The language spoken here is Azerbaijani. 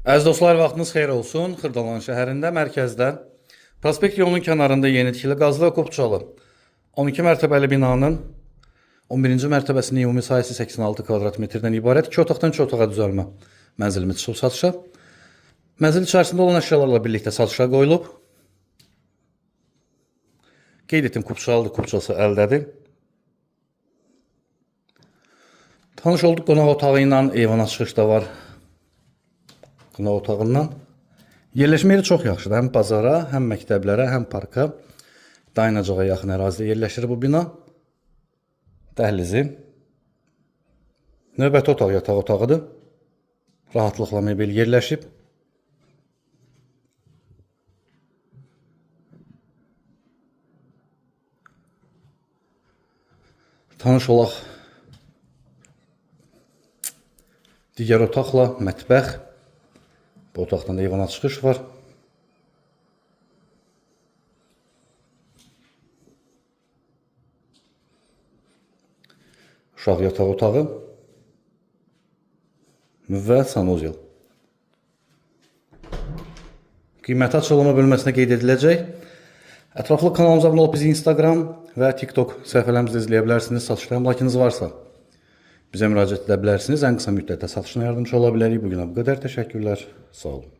Əziz dostlar, vaxtınız xeyir olsun. Xırdalan şəhərində, mərkəzdə, prospekt yolunun kənarında yeni tikili qazlı və kupçalı 12 mərtəbəli binanın 11-ci mərtəbəsinin ümumi sahəsi 86 kvadrat metrdən ibarət 2 otaqdan 3 otağa düzəlmə mənzilimiz çıxıb satışa. Mənzil içərisində olan əşyalarla birlikdə satışa qoyulub. Qeyd etdim, kupçalıdır, kupçası əldədir. Tanış olduq qonaq otağı ilə, eyvana çıxış da var qonaq otağından. Yerləşmə yeri çox yaxşıdır. Həm bazara, həm məktəblərə, həm parka, dayanacağa yaxın ərazidə yerləşir bu bina. Dəhlizi. Növbəti otaq yataq otağıdır. Rahatlıqla mebel yerləşib. Tanış olaq digər otaqla, mətbəx. Bu otaqdan da eyvana çıxış var. Uşaq yataq otağı və sanuzel. Qiyməti açıqlama bölməsinə qeyd ediləcək. Ətraflı kanalımıza abunə olub bizi Instagram və TikTok səhifələrimizdə izləyə bilərsiniz. Satışda əmlakınız varsa bizə müraciət edə bilərsiniz. Ən qısa müddətdə satışına yardımcı ola bilərik. Bu günə bu qədər. Təşəkkürlər. Sağ olun.